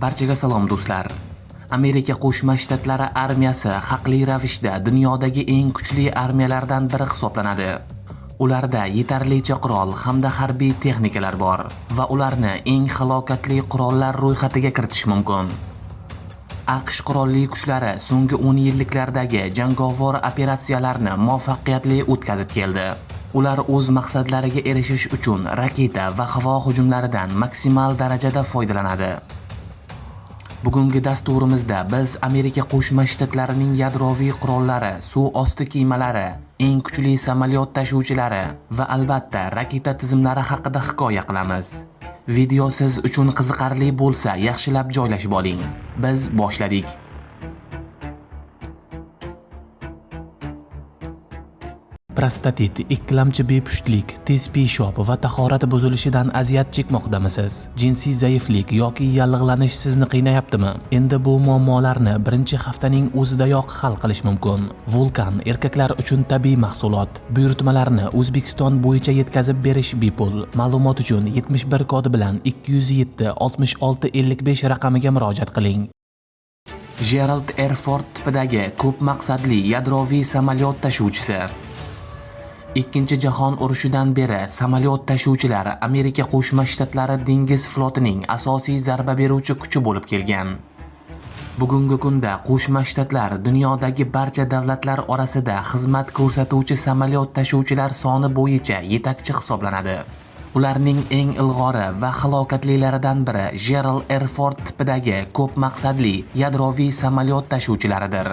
Barchaga salom, do'stlar. Amerika Qo'shma Shtatlari armiyasi haqli ravishda dunyodagi eng kuchli armiyalardan biri hisoblanadi. Ularda yetarlicha qurol hamda harbiy texnikalar bor va ularni eng halokatli qurollar ro'yxatiga kiritish mumkin. AQSh qurolli kuchlari so'nggi 10 yilliklardagi jangovar operatsiyalarni muvaffaqiyatli o'tkazib keldi. Ular o'z maqsadlariga erishish uchun raketa va havo hujumlaridan maksimal darajada foydalanadi. Bugungi dasturimizda biz Amerika Qo'shma Shtatlarining yadroviy qurollari, suv osti kemalari, eng kuchli samolyot tashuvchilari va albatta raketa tizimlari haqida hikoya qilamiz. Video siz uchun qiziqarli bo'lsa, yaxshilab joylashib oling. Biz boshladik. Prostatit, ikkilamchi bepushtlik, tez peshob va tahorat buzilishidan aziyat chekmoqdamisiz? Jinsiy zaiflik yoki yallig'lanish sizni qiynayaptimi? Endi bu muammolarni birinchi haftaning o'zidayoq hal qilish mumkin. Vulkan erkaklar uchun tabiiy mahsulot. Buyurtmalarni O'zbekiston bo'yicha yetkazib berish bepul. Ma'lumot uchun 71 kodi bilan 207 66 55 raqamiga murojaat qiling. Gerald R. Ford tipidagi ko'p maqsadli yadroviy samolyot tashuvchisi. Ikkinchi jahon urushidan beri samolyot tashuvchilar Amerika Qo'shma Shtatlari dengiz flotining asosiy zarba beruvchi kuchi bo'lib kelgan. Bugungi kunda Qo'shma Shtatlar dunyodagi barcha davlatlar orasida xizmat ko'rsatuvchi samolyot tashuvchilar soni bo'yicha yetakchi hisoblanadi. Ularning eng ilg'ori va halokatlilaridan biri Gerald R. Ford tipidagi ko'p maqsadli yadroviy samolyot tashuvchilaridir.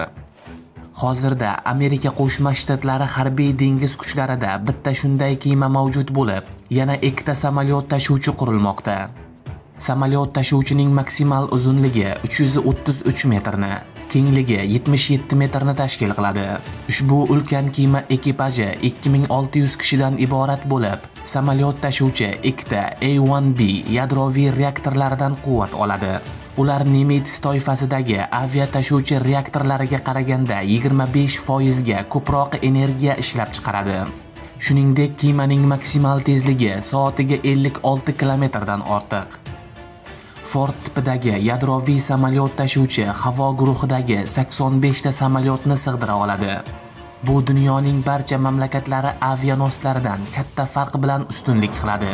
Hozirda Amerika Qo'shma Shtatlari harbiy dengiz kuchlarida bitta shunday kema mavjud bo'lib, yana ikkita samolyot tashuvchi qurilmoqda. Samolyot tashuvchining maksimal uzunligi 333 metrni, kengligi 77 metrni tashkil qiladi. Ushbu ulkan kema ekipaji 2600 kishidan iborat bo'lib, samolyot tashuvchi ikkita A1B yadroviy reaktorlaridan quvvat oladi. Ular Nimitz toifasidagi aviatashuvchi reaktorlariga qaraganda 25% ga ko'proq energiya ishlab chiqaradi. Shuningdek, kemaning maksimal tezligi soatiga 56 kilometrdan ortiq. Ford tipidagi yadroviy samolyot tashuvchi havo guruhidagi 85 ta samolyotni sig'dira oladi. Bu dunyoning barcha mamlakatlari avianostlaridan katta farq bilan ustunlik qiladi.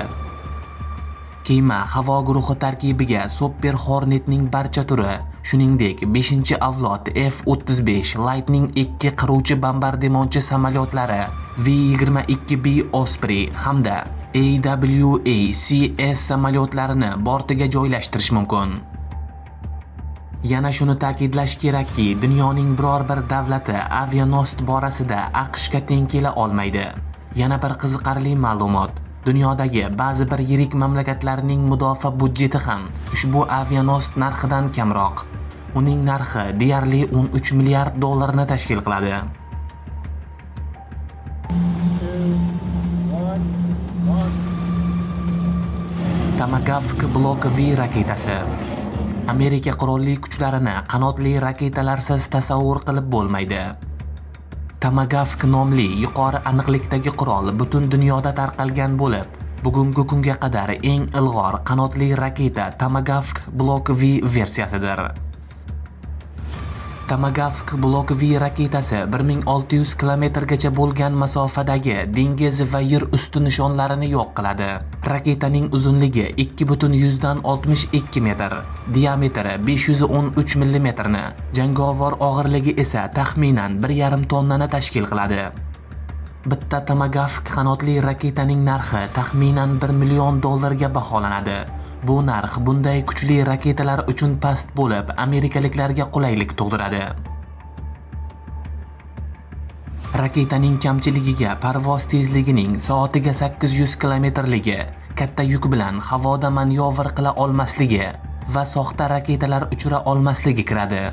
Kema havo guruhi tarkibiga Super Hornetning barcha turi, shuningdek 5-avlod F-35 Lightning 2 qiruvchi bombardimonchi samolyotlari, V-22B Osprey hamda AWACS samolyotlarini bortiga joylashtirish mumkin. Yana shuni ta'kidlash kerakki, dunyoning biror bir davlati avianost borasida AQShga teng kela olmaydi. Yana bir qiziqarli ma'lumot. Dunyodagi ba'zi bir yirik mamlakatlarning mudofaa budjeti ham ushbu avianost narxidan kamroq. Uning narxi deyarli 13 milliard dollarni tashkil qiladi. Two, one, launch. Tomahawk Block V raketasi. Amerika qurolli kuchlarini qanotli raketalarsiz tasavvur qilib bo'lmaydi. Tomahawk nomli yuqori aniqlikdagi qurol butun dunyoda tarqalgan bo'lib, bugungi kunga qadar eng ilg'or qanotli raketa Tomahawk Block V versiyasidir. Tomahawk Block V raketasi 1600 kilometrgacha bo'lgan masofadagi dengiz va yer usti nishonlarini yo'q qiladi. Raketaning uzunligi 2,62 metr, diametri 513 millimetrni, jangovar og'irligi esa taxminan 1,5 tonnani tashkil qiladi. Bitta Tomahawk qanotli raketaning narxi taxminan 1 million dollarga baholanadi. Bu narx bunday kuchli raketalar uchun past bo'lib, amerikaliklarga qulaylik tug'diradi. Raketaning kamchiligiga parvoz tezligining soatiga 800 kilometrligi, katta yuk bilan havoda manyovr qila olmasligi va soxta raketalar uchira olmasligi kiradi.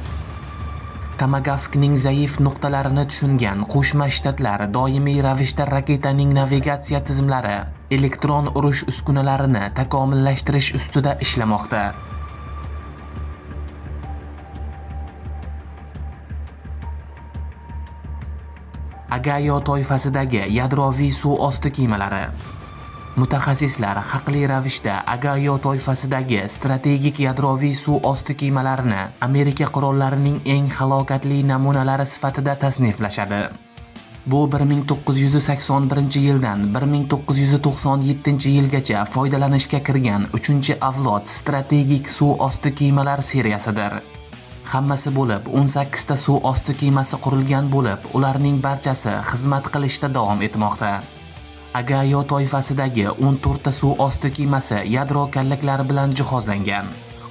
Tomahawkning zaif nuqtalarini tushungan Qo'shma Shtatlar doimiy ravishda raketaning navigatsiya tizimlari, elektron urush uskunalarini takomillashtirish ustida ishlamoqda. Agayo toifasidagi yadroviy suv osti kemalari. Mutaxassislar haqli ravishda Agayo toifasidagi strategik yadroviy suv osti kemalarini Amerika qurollarining eng halokatli namunalari sifatida tasniflashadi. Bu 1981-yildan 1997-yilgacha foydalanishga kirgan 3-avlod strategik suv osti kemalar seriyasidir. Hammasi bo'lib 18 ta suv osti kemasi qurilgan bo'lib, ularning barchasi xizmat qilishda davom etmoqda. Agayo toifasidagi 14 ta suv osti kemasi yadro kallaklari bilan jihozlangan.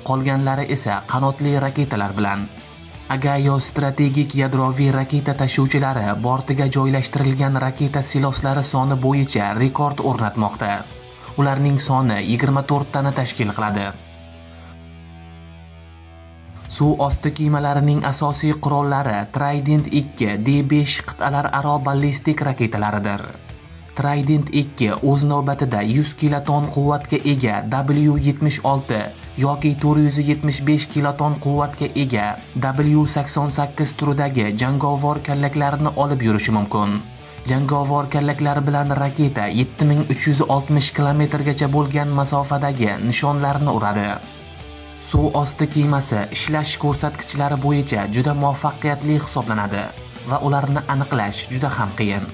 Qolganlari esa qanotli raketalar bilan. Agayo strategik yadroviy raketa tashuvchilari bortiga joylashtirilgan raketa siloslari soni bo'yicha rekord o'rnatmoqda. Ularning soni 24 tani tashkil qiladi. Suv osti kemalarining asosiy qurollari Trident 2 D5 qit'alararo ballistik raketalaridir. Trident 2 o'z navbatida 100 kiloton quvvatga ega W76 yoki 475 kiloton quvvatga ega W88 turidagi jangovar kallaklarni olib yurishi mumkin. Jangovar kallaklar bilan raketa 7360 kilometrgacha bo'lgan masofadagi nishonlarni uradi. Suv osti kemasi ishlash ko'rsatkichlari bo'yicha juda muvaffaqiyatli hisoblanadi va ularni aniqlash juda ham qiyin.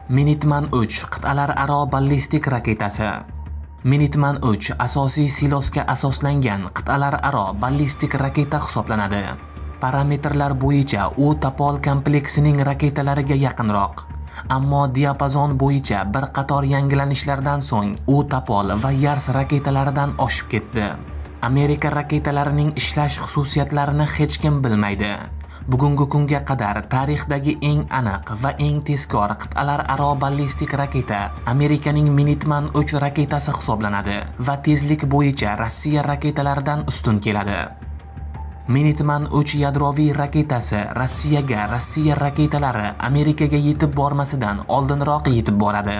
Minuteman 3 qit'alararo ballistik raketasi. Minuteman 3 asosiy silosga asoslangan qit'alararo ballistik raketa hisoblanadi. Parametrlar bo'yicha u Topol kompleksining raketalariga yaqinroq. Ammo diapazon bo'yicha bir qator yangilanishlardan so'ng u Topol va Yars raketalaridan oshib ketdi. Amerika raketalarining ishlash xususiyatlarini hech kim bilmaydi. Bugungi kunga qadar tarixdagi eng aniq va eng tezkor qit'alararo ballistik raketa Amerikaning Minuteman 3 raketasi hisoblanadi va tezlik bo'yicha Rossiya raketalaridan ustun keladi. Minuteman 3 yadroviy raketasi Rossiyaga Rossiya raketalari Amerikaga yetib bormasidan oldinroq yetib boradi.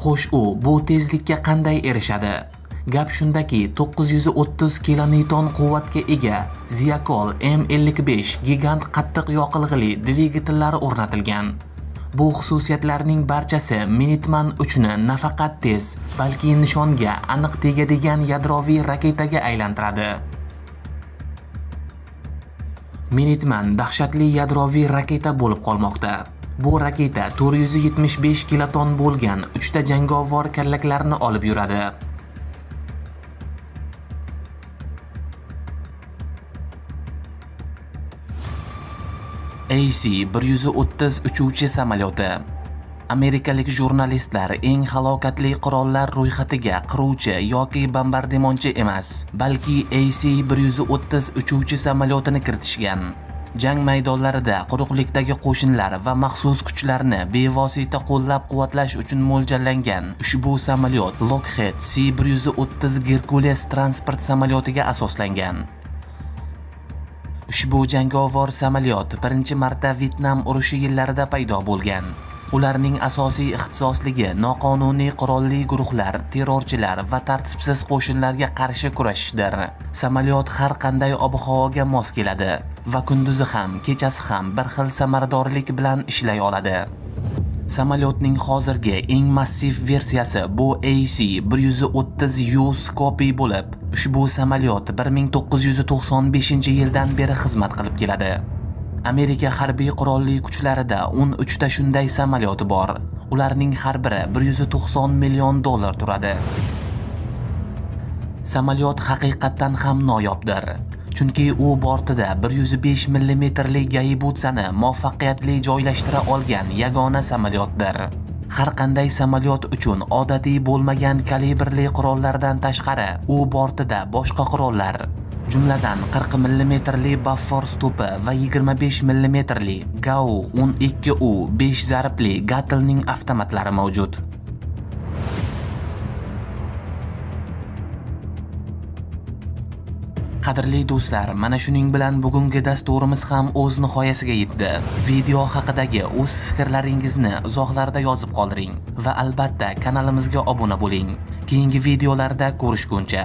Xo'sh, u bu tezlikka qanday erishadi? Gap shundaki, 930 kilonewton quvvatga ega Thiokol M55 gigant qattiq yoqilg'ili dvigatellari o'rnatilgan. Bu xususiyatlarning barchasi Minuteman 3 ni nafaqat tez, balki nishonga aniq tegadigan yadroviy raketaga aylantiradi. Minuteman dahshatli yadroviy raketa bo'lib qolmoqda. Bu raketa 475 kiloton bo'lgan 3 ta jangovar kallaklarni olib yuradi. AC-130 uchuvchi samolyoti. Amerikalik jurnalistlar eng halokatli qurollar ro'yxatiga qiruvchi yoki bombardimonchi emas, balki AC-130 uchuvchi samolyotini kiritishgan. Jang maydonlarida quruqlikdagi qo'shinlar va maxsus kuchlarni bevosita qo'llab-quvvatlash uchun mo'ljallangan ushbu samolyot Lockheed C-130 Hercules transport samolyotiga asoslangan. Ushbu jangovar samolyot birinchi marta Vyetnam urushi yillarida paydo bo'lgan. Ularning asosiy ixtisosligi noqonuniy qurolli guruhlar, terrorchilar va tartibsiz qo'shinlarga qarshi kurashishdir. Samolyot har qanday ob-havoga mos keladi va kunduzi ham, kechasi ham bir xil samaradorlik bilan ishlay oladi. Samolyotning hozirgi eng massiv versiyasi bu AC-130U Scorpio bo'lib, ushbu samolyot 1995-yildan beri xizmat qilib keladi. Amerika harbiy qurolli kuchlarida 13 ta shunday samolyot bor. Ularning har biri 190 million dollar turadi. Samolyot haqiqatdan ham noyobdir. Chunki u bortida 105 millimetrli gaybutsani muvaffaqiyatli joylashtira olgan yagona samolyotdir. Har qanday samolyot uchun odatiy bo'lmagan kalibrli qurollardan tashqari, u bortida boshqa qurollar, jumladan 40 millimetrli Bofors to'pi va 25 millimetrli GAU 12U 5 zarbli Gatling avtomatlari mavjud. Qadrli do'stlar, mana shuning bilan bugungi dasturimiz ham o'z nihoyasiga yetdi. Video haqidagi o'z fikrlaringizni izohlarda yozib qoldiring va albatta kanalimizga obuna bo'ling. Keyingi videolarda ko'rishguncha.